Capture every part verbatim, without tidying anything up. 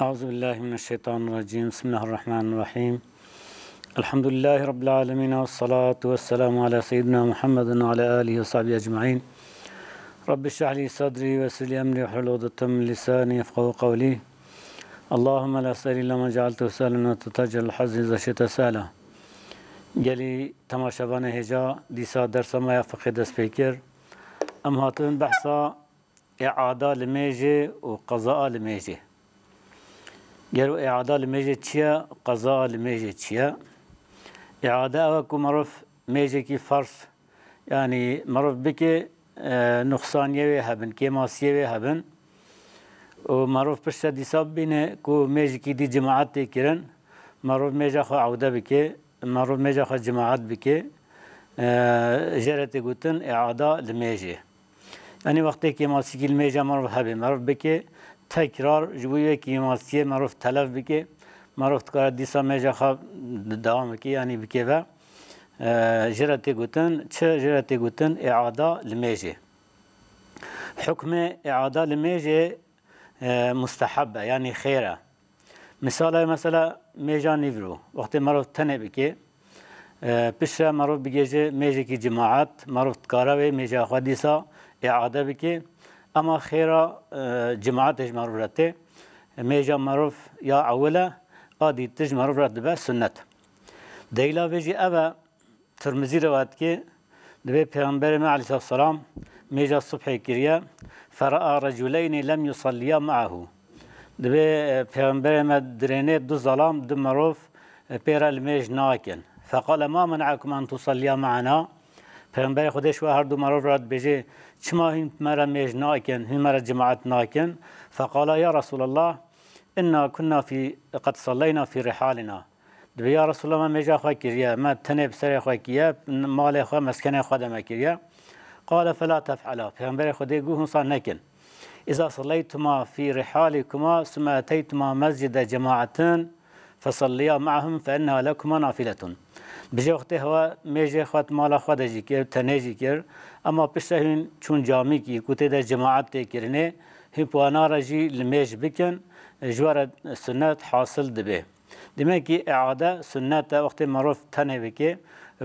أعوذ بالله من الشيطان الرجيم. بسم الله الرحمن الرحيم. الحمد لله رب العالمين، والصلاة والسلام على سيدنا محمد وعلى آله وصحبه أجمعين. رب اشرح لي صدري ويسر لي أمري واحلل عقدة من لساني يفقهوا قولي. اللهم لا سهل إلا ما جعلته سهلا وأنت تجعل الحزن إذا شئت سهلا. Gelî temaşevanê hêja, dîsa dersa me ya fiqhê dest pê kir. Em hatin behsa îada li mêjê û qezaa li mêjê. Gelo îada li mêjê çi ye, qezaa li mêjê çi ye? Îade ew e ku mirov mêjekî ferz, yanî mirov bike, e, nuqsaniyê wê hebin, kêmasiyê wê hebin û mirov piştre dîsa bibîne ku mêjekî dî cimaet tê kirin, mirov mêja xwe ewde bike, mirov mêja xwe cimaet bike, e, jê re tê gotin îada li mêjê. Yanî wextê kêmasîkî li mêja mirov hebe, mirov bike, tekrar ji bo wê kêmasiyê mirov telef bike, mirov dikare dîsa mêja xwe dewam bike, yanî bike ve. E, jê re tê gotin çi? Jê re tê gotin îada li mêjê. Hukmê îada li mêjê, e, musteheb e, yanî xêr e. Misala, mesela, mêja nîvro, wextê mirov tenê bike, e, piştre mirov bigêje mêjekî cimaet, mirov dikare wê mêja xwe dîsa îade bike. Ema xêra, e, cimaetê ji mirov re tê. Mêja mirov ya ewil e, a dîtir ji mirov re dibe sunnet. Delîla vê jî ev e, Tirmizî rewayet dike, dibê Pêxemberê me aleyhisselam mêja subhê kiriye, "Fera'a reculeyni lem yusalliya ma'ahu." Dibê, e, Pêxemberê me dirênê du zalam, du mirov, e, pê re li mêj nakin. "Feqale ma mena'akum en tusalliya ma'ana?" Pêxemberê Xwedê ji we her du mirov re dibêje, "Çima hûn me re mêj nakin, hûn me re cimaet nakin?" "Feqala ya Resulallah, inna kunna fî, qed salleyna fî rihalina." Dibê, "Ya Resulallah, me mêja xwe kiriye, me tenê bi serê xwe kiriye, malê xwe, meskenê xwe de me kiriye." Qale, "Fela tef'ela." Pêxemberê Xwedê got, "Hûn sa nekin. Iza salleytuma fî rihalikuma, summe eteytuma mescide cemaetin, fesalliya ma'hum, fe inneha lekuma nafiletun." Bijê wextê hewa mêjê xwe di mala xwe de jî kir, tenê jî kir, ema piştre hûn çûn camîkî ku tê de cemaet tê kirinê, hûn bi wana re jî li mêj bikin, ji we re sunnet hasil dibe. Demek ki îade sunnet e, wextê merov tenê bike,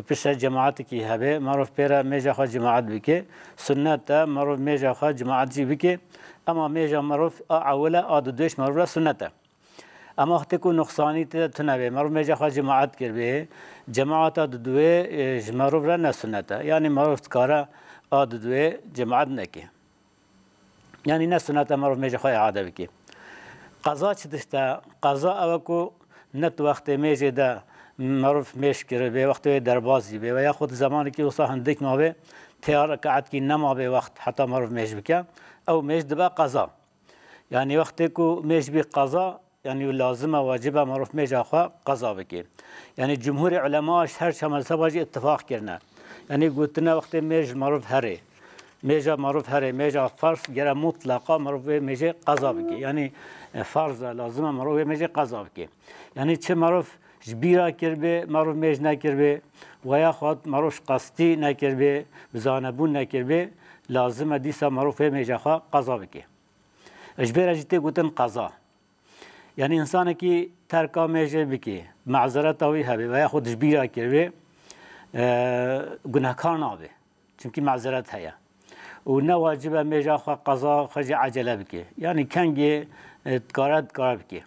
piştre cemaatekî hebe, merov pê re mêja xwe cemaat bike, sunnet e, merov mêja xwe cemaat jî bike. Ema mêja merov a ewil e, a didwêş merov re sunnet e. Ema wextê ku nuqsanî tê de tune bê, merov mêja xwe cemaat kiribê, cemaata didwê, e, ji merov re ne sunnet e. Yanî merov dikare a didwê cemaat neke. Yanî ne sunet e merov mêjê xwe îade bike. Qeza çi tişt e? Qeza ew e ku ne tu wextê mêjê de merov mêj kiribe, wextê wê derbas dîbe, ve ya xwe di zemanekî wisa hindik mabe, têya rekaetkî nemabe wext heta merov mêj bike, ew mêj dibe qeza. Yanî wextê ku mêj bî qeza, yanî lazim e, wacib e merov mêja xwe qeza bike. Yanî cumhurê ulema ji her çar mezheba jî ittifaq kirine. Yanî gotine wextê mêj merov herê. Mêja merov herê, mêja farz gere mutlaqa merov vê mêjê qeza bike. Yanî, e, farz e, lazim e merov vê mêjê qeza bike. Yanî çi merov ji bîra kiribê, merov mêj nekiribê, ve ya xwe merov ji qestî nekiribê, bi zanebûn nekiribê, lazim e dîsa merov vê mêja xwe qeza bike. Ji vê re jî tê gotin qeza. Yanî însanekî terka mêjê bike, mazereta wî hebe veya xwe dijbîra kiribe, e, gunehkar nabe. Çimkî mazeret heye. Û ne wacib e mêja xwe qeza xwe jî ecele bike. Yanî kengê, e, dikare, dikare bike.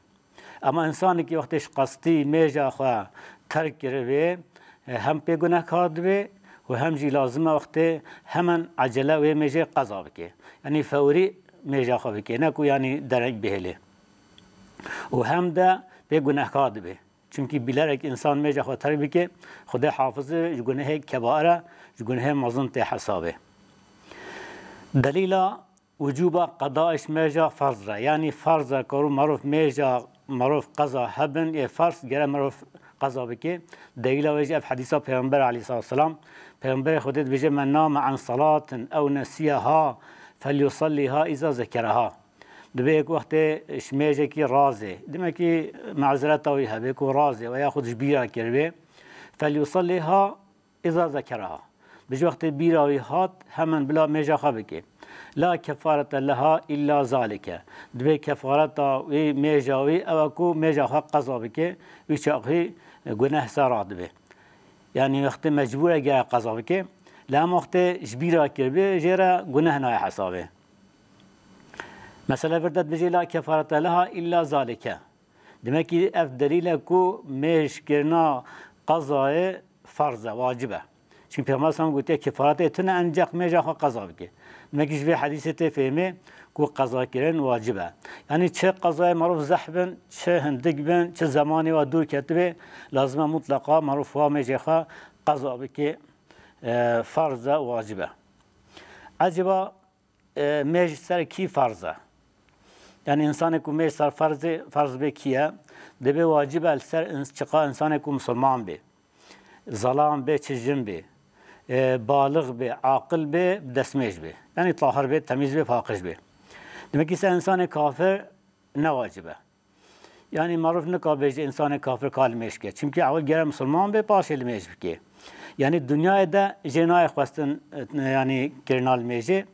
Ema însanekî wextê ji qestî mêja xwe terk kiribe, e, hem pê gunehkar dibe û hem jî lazim e wextê hemen ecele wê mêjê qeza bike. Yanî fewrî mêja xwe bike, ne ku yanî dereng bihêle. Û hem de pê gunehkar dibe. Çimkî bilerek însan mêja xwe terk bike, Xwedê hafiz e, ji gunehê kebair e, ji gunehê mezin tê hesabê. Delîla wucûba qeda ji mêja ferz re. Yanî ferz e ku merov mêja merov qeza hebin, ê ferz gere merov qeza bike. Delîla wê jî ev hedîsa Pêxember aleyhissalatu vesselam. Pêxemberê Xwedê dibêje, "Men name an salatin ew nesiyeha, felyusalliha iza zekeraha." Dibê ku wextê ji mêjekî razê, demekî mazereta wî hebe ku razê ve ya xwe dijbîra kiribe, felyusalliha iza zekeraha. Bi ji wextê bîra wî hat, hemen bila mêja xwe bike. La kefarete leha illa zalike. Dibê kefareta wî mêja wî ew e ku mêja xwe qeza bike, wî çaxî guneh ser radibe. Yanî wextê mecbûr e gere qeza bike. Lê em wextê ji bîra kiribe jê re guneh nayê hesabê. Mesela vir de dibêje la kefarete leha illa zalike. Demekî ev delîl e ku mêj kirina qezayê ferz e, wacib e. Çimkî Pêxember sallam gotiye, kefaretê tune enceq mêja xwe qeza bike. Demekî ji vê hedîsê tê fêhmê ku qezakirin wacib e. Yanî çi qezayê merov zehf bin, çi hindik bin, çi zemanê wa dûr ketibe, lazim e mutleqa merov wa mêjê xwe qeza bike, e, ferz e, wacib e. Ecaba, e, mêj ser kî ferz e? Yanî insanê ku mêj ser ferz e, ferz bê kî ye? Dibê wacib e li ser ins-, çiqa insanê ku misilman bê. Zelam bê, çi jin bê. E, balix bê, aqil bê, destmêj bê. Yanî tahir bê, temîz bê, paqij bê. Demekî ser insanê kafir ne wacib e. Yanî merov nika bêje însanê kafir ka limêj ke. Çimkî ewil gere misilman be, paşê limêj bike. Yanî dinyayê de jê nayê xwestin, e, yanî kirina limêjê.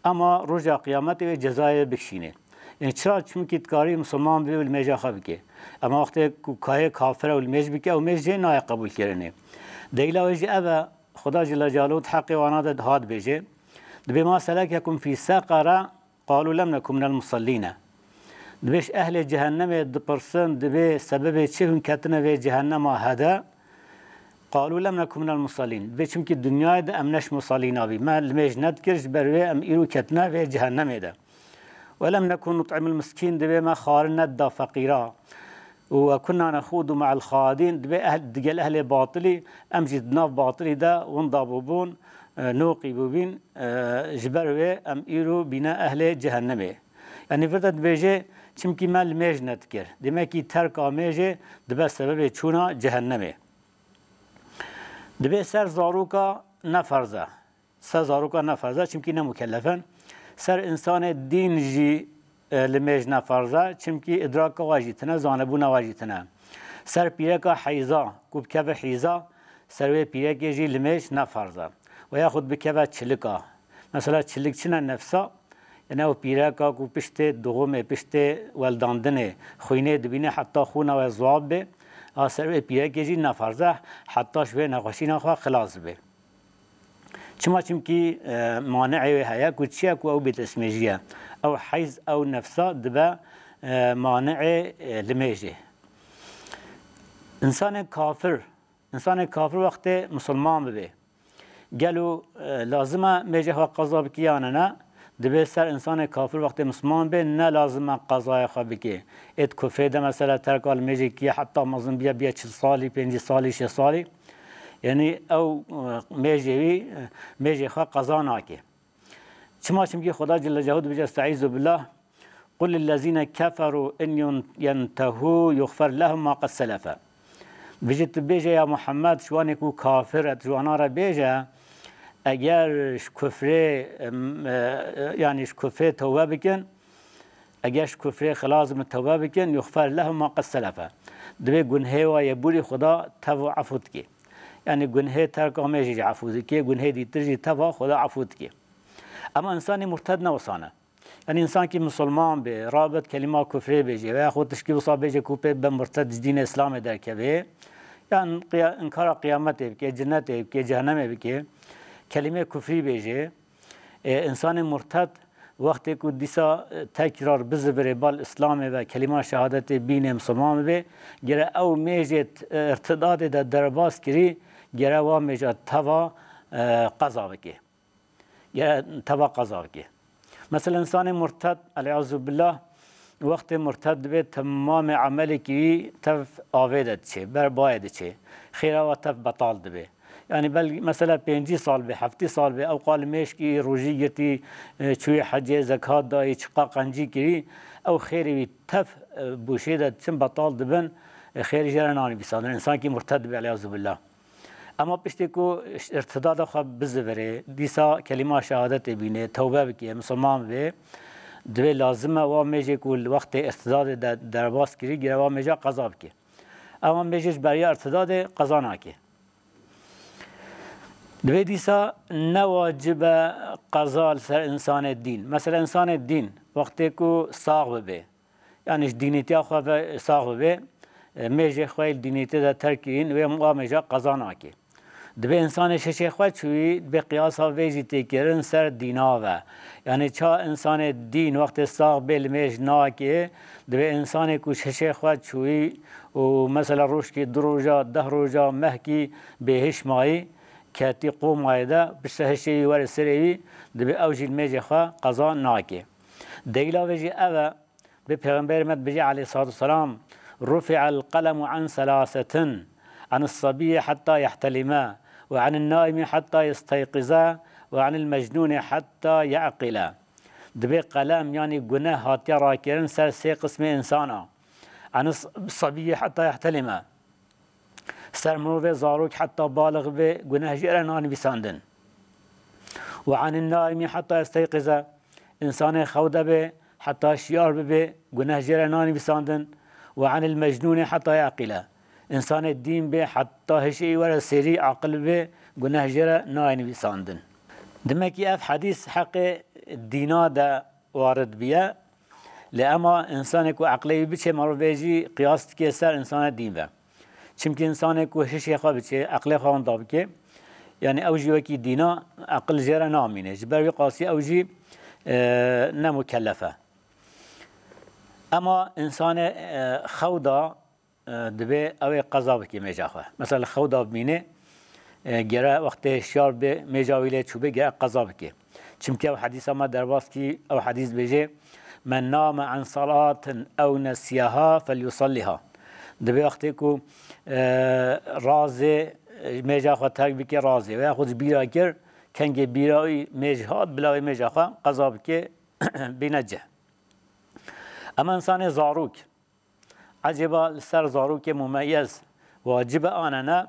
Ema roja qiyametê wê cezayê wê bikişînê. Yanî çira? Çimkî dikarî misilman be û limêja xwe bike. Ema wextê ku kayê kafir e û limêj bike, ew mêj jê nayê qebûlkirinê. Delîla wê jî ev e, Xuda Celle Celaluhu di heqê wana de diha dibêje, dibê ma selekekum fî seqara, qalu lem neku minel musellîne. Dibê ji ehlê cehennemê dipirsin, dibê sebebê çi hûn ketine vê cehennema hede? Qalu lem neku minel musellîn. Dibê çimkî dinyayê de em ne ji musellîna bî. Me limêj nedikir, ji ber wê em îro ketine vê cehennemê de. Ve lem neku nut'imul miskîn, dibê me xwarin nedida feqîra. Û ve kunna nexûdu me'el xaidîn, dibê ehl-, digel ehlê batilî, em jî di nav batilî de winda bûbûn, e, noqî bûbîn, e, ji ber wê em îro bîne ehlê cehennemê. Yanî vir de dibêje, çimkî me limêj nedikir. Demekî terka mêjê dibe sebebê çûna cehennemê. Dibê ser zaroka ne ferz e. Ser zaroka ne ferz e, çimkî ne mukellef in. Ser însanê dîn jî, e, limêj ne ferz e, çimkî idraka we jî tune, zanebûna we jî tune. Ser pîreka heyza, ku bikeve heyza, ser wê pîrekê jî limêj ne ferz e. Ve yaxud bikeve çilika. Mesela çilik çi ne nefsa? Yanî ew pîreka ku piştê dixumê, piştê weldandinê xwînê dibîne heta xwîna we ziwab bê, a ser wê pîrekê jî ne ferz e, heta ji wê nexweşîna xwe xilas bibe. Çima? Çimkî, e, mani'ê wê heye ku çi ye ku ew bêdestmêjî ye. Ew heyz, ew nefsa dibe, e, mani'ê, e, limêjê. Însanê kafir, însanê kafir wextê misilman bibe, gelo, e, lazim e mêjê xwe qeza bike yan ne? Dibê ser însanê kafir wextê misilman be, ne lazim e qezayê xwe bike. Ê di kufrê de mesela terka limêjê kiye heta mezin biye, biye çil salî, pêncî salî, şêst salî. Yanî ew, e, mêjê wî, e, mêjê xwe qeza nake. Çima? Çimkî Xuda Celle Celaluhu dibêje, Estaizu billah, "Qul lillezîne keferû in yun-, yentehû yuxfer lehum ma qed selefe." Bijî tu bêje, ya Muhammed, ji wanê ku kafir e, tu ji wana re bêje, eger ji kufrê, em, e, yanî ji kufrê tewbe bikin, eger ji kufrê xilas bin, tewbe bikin, yuxfer lehum ma qed selefe. Dibê gunhê wa yê bûrî Xuda tev û efû dike. Yanî gunhê terka mêjê jî efû dike, gunhê dîtir jî teva Xuda efû dike. Ema însanê murted ne wisa ne. Yanî însankî misilman be, rabet kelîma kufrê bêje, veya xwe tişkî wisa bêje ku pê be murted ji dînê Îslamê derkeve, yan qiya-, inkara qiyametê bike, cinetê bike, cehennemê bike, kelîmê kufrî bêje, e, însanê murted wextê ku dîsa, e, tekrar bizivire bal Îslamê ve, kelîma şehadetê bîne, misilman bibe, gere ew mêjê t-, e, irtidadê de derbas kirî, gere wa mêja teva, e, qeza bike. Gere teva qeza bike. Mesela însanê murted, elîyazu billah, wextê murted dibe, temamê emelekî wî tev avê de diçe, ber bayê diçe. Xêra wa tev betal dibe. Yanî belkî mesela pêncî sal be, heftî sal be, ew qal mêşkî, rojî girtî, e, çûyî hecê, zekat dayî, çiqa qencî kirî, ew xêrê wî tev, e, boşê de diçin, betal dibin, e, xêrê jê re nanî bîsandin. Însankî murted dibe, elîyazu billah. Ema piştê ku irtidada xwe bizivire, dîsa kelîma şehadetê bîne, tewbe bike, misilman bibe, divê lazim e wa mêjê ku li wextê irtidadê de derbas kirî, gire wa mêja qeza bike. Ema mêjê ji beriya irtidadê qeza nake. Divê dîsa ne wacib e qeza li ser însanê dîn. Mesela însanê dîn wextê ku sax bibe, yanî ji dînîtiya xwe ve sax bibe, e, mêjê xwe yê li dînîtê de terk kirîn, wê wa mêja qeza nake. Divê însanê şişê xwe çûyî, divê qiyasa vê jî tê kirin ser dîna ve. Yanî ça însanê dîn wextê sax bê li mêj nake, divê însanê ku şişê xwe çûyî û mesela rojkî, du roja, deh roja, mehkî bêhiş mayî, ketî qomayê de, piştre hişê wî were serê wî, divê ew jî li mêjê xwe qeza nake. Delîla vê jî ev e, bi Pêxemberê me dibêje aleyhissalatu vesselam, "Rufi'el qelemu an selasetin, anis sabiyyi hatta yehtelime, ve anin naimi hatta yesteyqize, ve anil mecnuni hatta ye'qile." Dibê qelem, yanî guneh hatiye rakirin ser sê qismê însana. Anis sabiyyi hatta yehtelime. Ser mirovê zarok heta balix be, guneh jê re nanivîsandin. Ve anin naimi heta esteyqize, însanê xew de be heta şiyar bibe, guneh jê re nanivîsandin. Ve anil mecnûnê heta yaqîle, însanê dîn be heta hişê were serî aqil bibe, guneh jê re nayê nivîsandin. Dimekî ev hedîs heqê dîna de warid biye. Lê ema însanê ku eqlê wî biçe, merov vê jî qiyas dike ser însana dîn ve. Çimkî însanê ku hişê xwe biçe, eqlê xwe wenda bike, yanî ew jî wekî dîna eqil jê re namîne. Ji ber wî qasî ew jî, e, ne mukellef e. Ema însanê, e, xew da, e, divê ew ê qeza bike mêja xwe. Mesela li xew da bimîne, e, gere wextê şiyar be, mêja wî lê çûbe, gere qeza bike. Çimkî ew hedîsa me derbas kî, ew hedîs dibêje, "Men name an salatin ew nesiyaha felyusalliha." Divê wextê ku, e, razê, e, mêja xwe terk bike, razê veya xwe ji bîra kir, kengê bîra wî mêj hat, bila wê mêja xwe qeza bike, bîne cih. Ema însanê zarok, Ecêba li ser zarokê mumeyez wacib e an ne?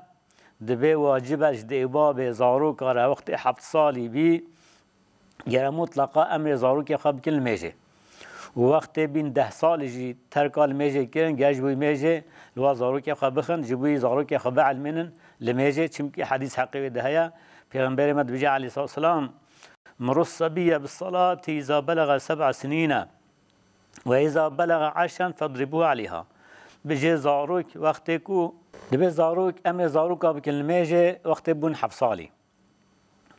Divê wacib e ji dê û babê zaroka re wextê heft salî bî, gere mutleqa emrê zarokê xwe bikin li mêjê. Û wextê bîn deh salî jî terka li mêjê kirin, gere ji bo wî mêjê li wa zarokê xwe bixin, ji bo wî zarokê xwe bielmînin li mêjê, çimkî hedîs heqê wê de heye. Pêxemberê me dibêje aleyhissalatu vesselam, "Murus sebiyye bis salati iza belege seb'a sinîne." "Ve iza belege eşren fedribû aleyha." Bijê zarok, wextê ku, divê zarok, emrê zaroka bikin li mêjê, wextê bûn heft salî.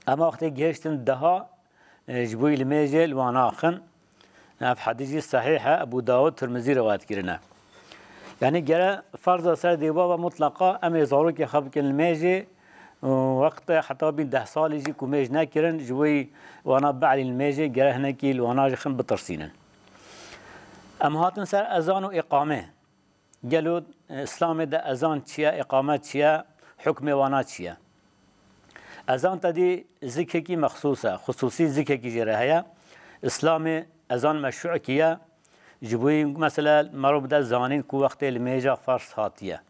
Ema wextê gihiştin deha, e, ji bo wî li mêjê li wan naxin. Ev hedîs jî sehîh e, Ebû Dawud, Tirmizî rewayet kirine. Yanî gere ferza ser dê û baba mutleqa emrê zarokê xwe bikin li mêjê, û wextê heta bîn deh salî jî ku mêj nekirin, ji wî wana bielîn mêjê, gere hinekî li wana jî xin bitirsînin. Em hatin ser ezan û îqame. Gelo, e, Îslamê de ezan çi ye, îqame çi ye, hukmê wana çi ye? Ezan te dî zikekî mexsûs e, xusûsî zikekî jê re heye. Îslamê ezan meşrû kiriye, ji bo wî mesela merov bide zanîn ku wextê li mêja ferz hatiye.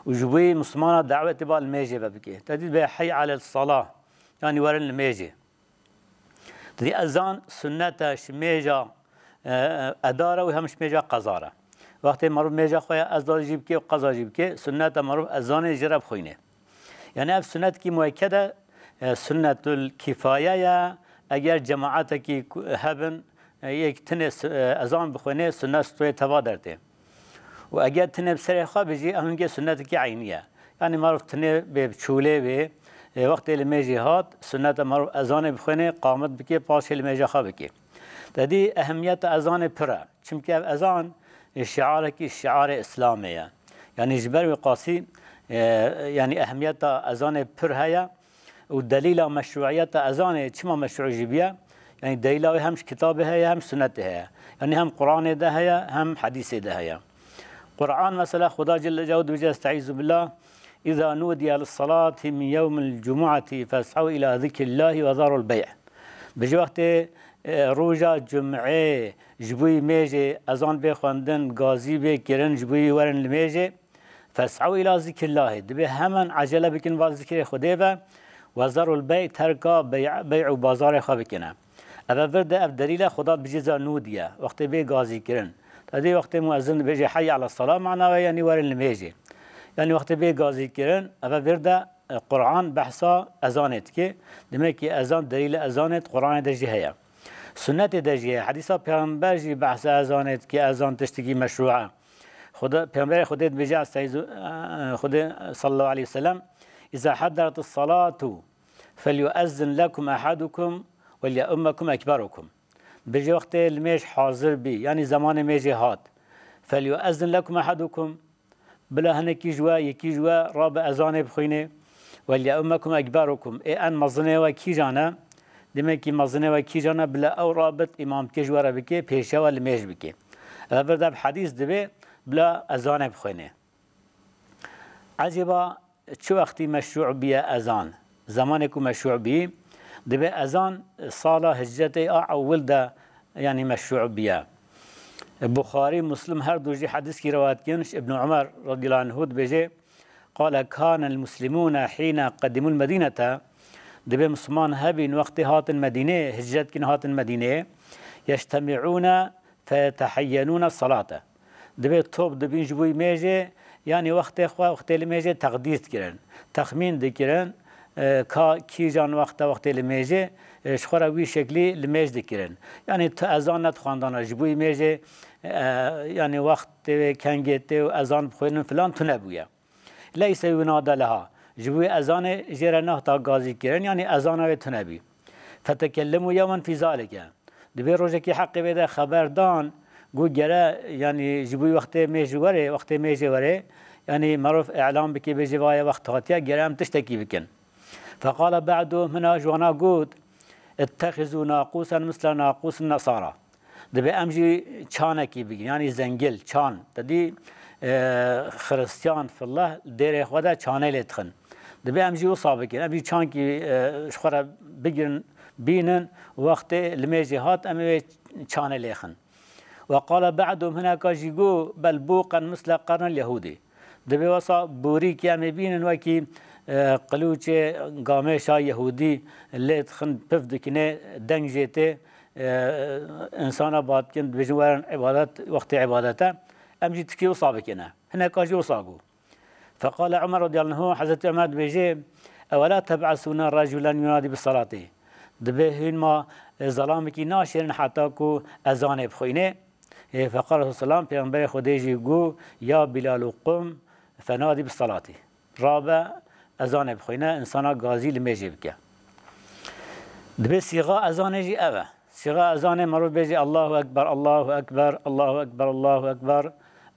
Û ji bo wî Mislimana dawetê ba li mêjê ve bike. Te dî bê hey alel salah, yanî werin li mêjê. Dî ezan sunnet e, ji mêja, e, e, edar e û hem ji mêja qezar e. Wextê merov mêja xwe ya ezan jî bike û qeza jî bike, sunnet e merov ezanê jê re bixwîne. Yani ev sunnetkî muekked e, e, sunnetul kifaye ye. Eger cemaatekî ku-, hebin, e, yek tinê su-, e, ezan bixwîne, sunnet stoyê teva dertê. Û eger tinê bi serê xwe bijî, ev hingê sunnetekî eynî ye. Yanî merov tinê bê, bi çûlê bê, e, wextê li mêjê hat, sunnet e merov ezanê bixwîne, qamet bike, paşê li mêja xwe bike. Te dî ehemiyeta ezanê pir e. Çimkî ev ezan, e, şiarekî şiarê Îslamê ye. Yanî ji ber wî qasî, e, yanî ehemiyeta ezanê pir heye. Û delîla meşruiyeta ezanê çima meşru jî biye? Yanî delîla wê hem ji kitabê heye, hem sunnetê heye. Yanî hem Quranê de heye, hem hedîsê de heye. Quran mesela Xuda Celle Celaluhu dibêje, Estaizu billah, "Îza nudiye lis-salati min yewmil cumuati fes'ew ila zikrillahi ve zarul bey'." Bijî wextê, e, roja cum'ê ji bo wî mêjê ezan bê xwendin, gazî bê kirin, ji bo wî werin li mêjê, Fes'ew ila zikrillahê. Dibê hemen ecele bikin va zikrê Xwedê ve. Ve zerul bey', terka bey', bey' û bazarê xwe bikine. Eve vir de ev delîl e, Xweda dibêje za nûdiye. Wextê bê gazî kirin. Te dî wextê muezzin dibêje heyy ala sala, mana ve yanî werin li mêjê. Yanî wextê bê gazî kirin, eve vir de e, Quran behsa ezanê dike. Demek ki ezan delîlê ezanê di Quranê de jî heye. Sunnetê de jî heye. Hedîsa Pêxember jî behsa ezanê dike, ezan tiştekî meşrû e. Xuda, Pêxemberê Xwedê dibêje, estaizu, e, Xwedê sallallahu aleyhi ve sellem, "Îza hederetis salatu felyuezzin lekum ehadukum welyeummekum ekberukum." Dibêje, wextê limêj hazir bî, yanî zemanê mêjê hat. "Felyuezzin lekum ehadukum." Bila hinekî ji we, yekî ji we rabe ezanê bixwîne. "Welyeummekum ekberukum." Ê en mezinê we kîjan e? Demek ki mezinê we kîjan e, bila ew rabit îmamtiyê ji we re bike, pêşiya we limêj bike. Ev vir de ev hedîs dibe, bila ezanê bixwîne. Ecêba çi wextî meşrû bîye ezan? Zemanê ku meşrû bî, dibe ezan sala hicretê a ewil de, yanî meşrû bîye. Buxarî, Muslim her du jî hedîskî rewayet kirin, ji Ibn Umar radiyallahu anhu dibêje, "Qale kane l-muslimûne hîne qedîmû l-Medînete." Dibe Musliman hebîn wextê hatin Medînê, hicret kirin hatin Medînê, "yeştemiûne feyeteheyyenûne salate." Dibe top dibîn ji bo mêjê, yanî wextê xwe, wextê limêjê teqdîr dikirin. Texmîn dikirin, e, ka kîjan wexta wextê limêjê, e, ji xwe re wî şeklî limêj dikirin. Yanî tu ezan nedixwandana ji bo mêjê, e, yanî wextê wê kengê tê û ezan bixwînin filan tu nebûye. Leyse yunade leha. Ji bo ezanê jê re nehata gazî kirin, yanî ezana wê tune bî. Fetekellemu yewmen fî zalike. Di vê rojekî heqê vê de xeber dan, got gere, yanî ji bo wextê mêj were, wextê mêjê were, yanî merov îlan bike, bêje, vaye wext hatiye, gere em tiştekî bikin. Feqale ba'du, hina ji wana got, ittexizû naqûsen misle naqûsin nesara. Dibe em jî çanekî bigrin, yanî zengil, çan. Te dî, e, Xiristiyan fillah dêrê xwe de çanê lê dixin. Dibe em jî wisa bikin. Em jî çankî, e, ji xwe re bigrin, bînin, wextê limêjê hat, em ê wê çanê lê xin. Ve qale ba'dum, hineka jî got, bel bûqen misle qernil yehûdî. Dibe wesa borîkî em ê bînin wekî, e, qilûçê gamêşa yehûdî lê dixin, piv dikine, deng jê tê, e, insana ba dikin, dibêjin werin îbadet, wextê îbadet e. Em jî tikî wisa bikine. Hineka jî wisa got. Feqale Umer radiyallahu anhu, Hezretî Umer dibêje, ewela teb'esûne reculen yunadî bi salatê. Dibe hûn ma, e, zelamekî naşêrin heta ku ezanê bixwîne. E, feqale Resul selam, Pêxemberê Xwedê jî got, ya Bilal qum fenadî bi salatî. Rabe ezanê bixwîne, insana gazî limêjê bike. Dibe sîxa ezanê jî ev e. Sîxa ezanê merov bêje, Allahu Ekber, Allahu Ekber, Allahu Ekber, Allahu Ekber.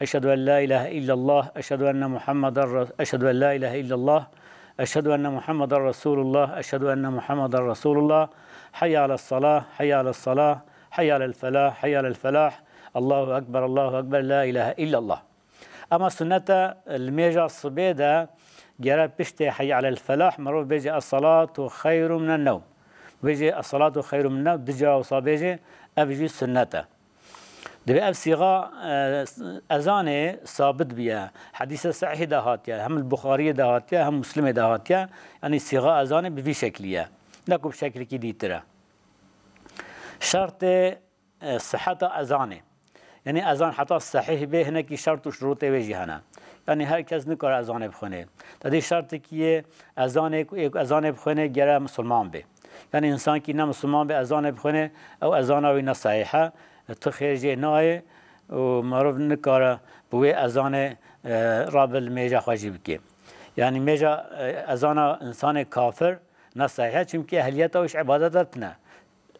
Eşhedü en la ilahe illallah, eşhedü enne Muhammeden Re-, eşhedü en la ilahe illallah, eşhedü enne Muhammeden Resulullah, eşhedü enne Muhammeden Resulullah. Heyye ales salah, heyye ales salah, heyye alel felah, heyye alel felah. Allahu Ekber, Allahu Ekber, la ilahe illallah. Ama sunnete, limêja sibê de gere piştê heyye alel felah merov bêje, es-salatu xeyrun minen newm. Bêje, es-salatu xeyrun minen newm, du cara wisa bêje, ev jî sunnet e. Dibe ev sîxa, e, ezanê sabit bûye. Hedîse sehîh de hatiye, hem li Buxariyê de hatiye, hem Muslimê de hatiye. Yanî sîxa ezanê bi vî şeklî ye. Ne ku bi şeklekî dîtir e. Şertê, e, siheta ezanê. Yanî ezan heta sehîh bê, hinekî şert û şurûtê wê jî hene. Yanî her kes nikare ezanê bixwîne. Te dî şertekî yê ezanê ku, ê ku ezanê bixwîne gere misilman bê. Yanî însankî ne misilman bê ezanê bixwîne, ew ezana wî ne sehîh e. Tu xêr jê nayê û merov nikare bi wê ezanê, e, rabe li mêja xwe jî bike. Yanî mêja, e, ezana însanê kafir ne sehîh e, çimkî ehliyeta wî ji îbadeta tune.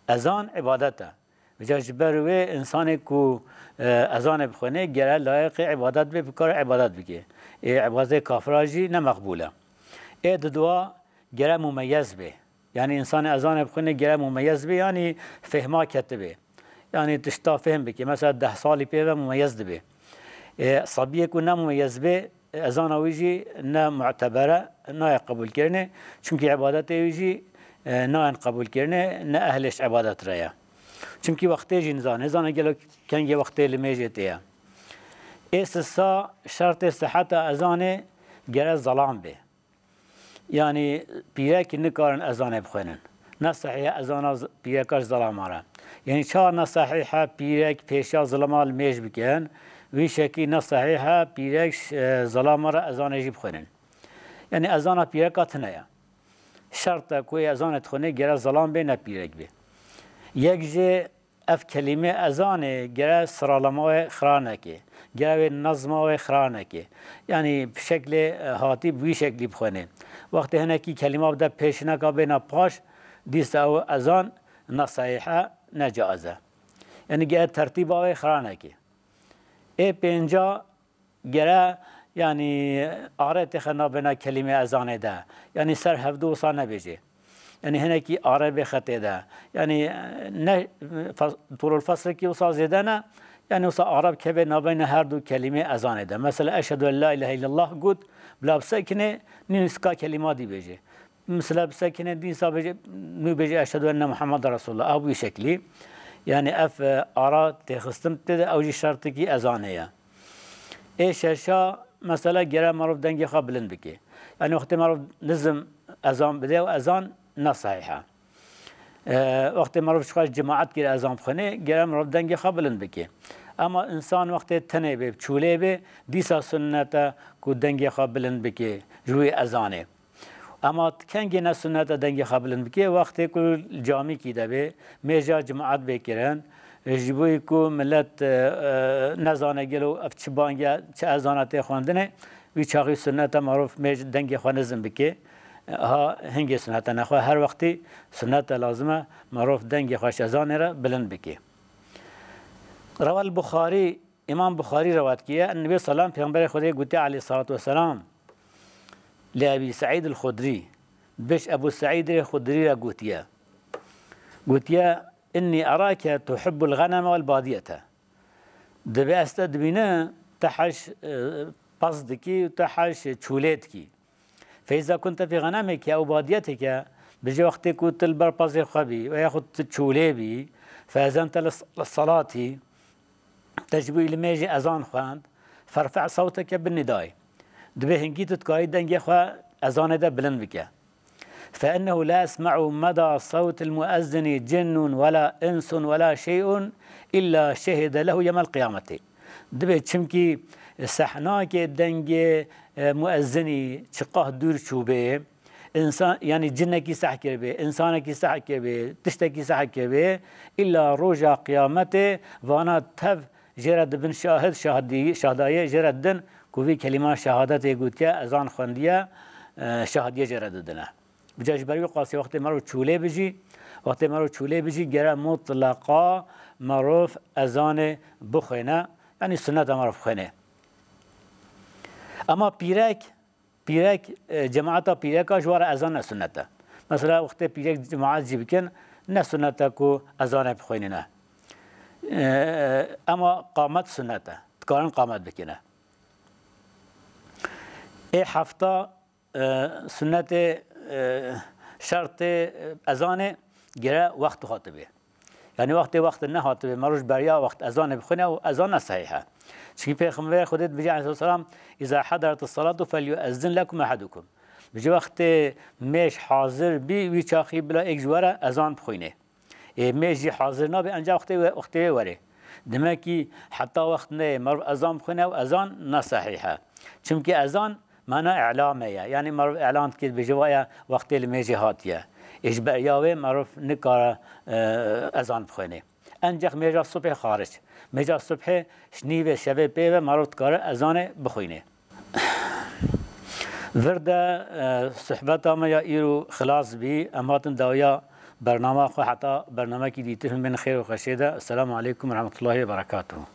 Ezan îbadet e. Vêca ji ber wê însanê ku, e, ezanê bixwîne, gere layiqê îbadet bê, bikare îbadet bike. Ê îbadetê kafira jî ne meqbûl e. Ê didwa gere mumeyez bê. Yanî însanê ezanê bixwîne gere mumeyez bê, yanî fêhma ketibê. Yanî tişta fêhm bike. Mesela deh salî pê ve mumeyez dibe. Ê, sebiyê ku ne mumeyez bê, ezana wî jî ne mu'teber e, nayê qebûlkirinê. Çimkî îbadetê wî jî, e, nayên qebûlkirinê, ne ehlê ji îbadet re ye. Çimkî wextê jî nizane, nizane gelo kengê wextê limêjê tê ye. Ê sisa şertê siheta ezanê gere zelam bê. Yanî pîrekî nikarin ezanê bixwînin. Ne sehîh e ezana z-, pîreka ji zelama re. Yanî çawa ne sehîh e pîrek pêşiya zilama limêj bikin, wî şekî ne sehîh e pîrek, e, zelama re ezanê jî bixwînin. Yanî ezana pîreka tune ye. Şert e ku ezanê dixwînê gere zilam bê, ne pîrek bê. Yek jê ev kelîmê ezanê gere siralama wê xira neke. Gere wê nezma wê xira neke. Yanî bi şeklê, e, hatî bi wî şeklî bixwînê. Wextê hinekî kelîma bide pêşineka bêna paş, dîsa ew ezan ne sehîh e, ne caiz e. Yanî gere tertîba wê xira neke. Ê pênca gere, yanî, are têxe nabêna kelîmê ezanê de. Yanî ser hevdu wisa nebêjê. Yanî hinekî are bê xetê de. Yanî ne fas-, tulul faslikî wisa zêde ne. Yanî wisa are bikeve nabeyna her du kelîmê ezanê de. Mesela, eşhedü en la ilahe illallah got, bila bisekinê, nîska kelîma dî bêjê. Mesela bisekinê dîsa bêje, nû bêje, "Eşhedü enne Muhammeden Resulullah." Ew wî şeklî. Yanî ev, e, ara têxistin tê de, ew jî şertikî ezanê ye. Ê şeşa, mesela gere merov dengê xwe bilind bike. Yanî wextê merov nizm ezan bide û ezan ne sehîh e. E, wextê merov ji xwe cemaet gere ezan bixwîne, gere merov dengê xwe bilind bike. Ema însan wextê tenê bê, çûlê bê, dîsa sunnet e ku dengê xwe bilind bike ji wî ezanê. Ema kengê ne sunnet e dengê xwe bilind bike, wextê ku li camîkî de bê, mêja cemaet bê kirin, ji bo ku milet, e, e, nezane gelo ev çi bang e, çi ezana tê xwendinê, wî çaxî sunnet e merov mêj dengê xwe nizm bike. Ha hingê sunnet e, nexwe her wextî sunnet e, lazim e merov dengê xwe ji ezanê re bilind bike. Rewel Buxarî, Îmam Buxarî rewat kiriye, Nebî selam Pêxemberê Xwedê gotiye aleyhissalatu vesselam, li Ebî Seîd el-Xudrî, biş Ebû Seîdê Xudrî re gotiye. Gotiye, "Innî erake tuhibbul ghaneme vel badiyete." Dibe ez te dibînim, te hej, e, pez dikî û te hej çûlê dikî. Feyza kunte fî ghanemeke ew badiyeteke, bijî wextê ku tu li ber pezê xwe bî, ve yaxud tu çûlê bî, feezente li s-, li selatî, te ji bo wî li mêjê ezan xwend, ferfe sewteke bin nidayê. Dibê hingî tu dikarî dengê xwe ezanê de bilind bike. Fe innehu la yesme'u meda sewtil muezzini cinnun wela insun wela şey'un illa şehide lehu yemel qiyameti. Dibê çimkî sehnakê dengê, e, muezzinî çiqah dûr çûbê, însan, yanî cinekî seh kiribê, însanekî seh kiribê, tiştekî seh kiribê, îlla roja qiyametê vana tev jê re dibin şahid, şahidî-, şahdayê jê re didin ku vî kelîma şehadetê gotiye, ezan xwendiye, e, şahidiyê jê re didine. Bi ca ji ber wî qasî wextê merov çûlê bijî, wextê merov çûlê bijî gere mutleqa merov ezanê bixwêne, yanî sunnet e merov bixwêne. Ema pîrek, pîrek, e, cemaeta pîreka ji wan re ezan ne sunnet e. Mesela wextê pîrek cemaet jî bikin, ne sunnet e ku ezanê bixwînine. E, ema qamet sunnet e. Dikarin qamet bikine. Ê hefta, e, sunnetê, e, şertê, e, ezanê gere wext hatibê. Yanî wextê wext nehatibe, meroj beriya wext ezanê bixwîne û ezan ne sehîh e. Çimkî Pêxemberê Xwedê dibêje aleyhisselam, "Îza hederetis salatu felyuezzin lekum ehadukum." Bijî wextê mêj hazir bî, wî çaxî bila êk ji we re ezan bixwîne. Ê mêj jî hazir nabe, enca wextê we, wextê wê were. Demekî heta wext neyê, merov ezan bixwîne û ezan ne sehîh e. Çimkî ezan mana îlame ye. Yanî merov îlan dike, dibêje, "Waya wextê li mêjê hatiye." Ê ji beriya wê merov nikare, e, ezan bixwîne. Enceq mêja subhê xaric. Mêja subhê ji nîvê şevê pê ve merov dikare ezanê bixwîne. Vir de, e, sohbeta me ya îro xilas bî. Em hatin dawiya bernama xwe, heta bernamekî dîtir hûn bên xêr û xweşê de. Esselamu aleykum ve rahmetullahi ve berekatuhu.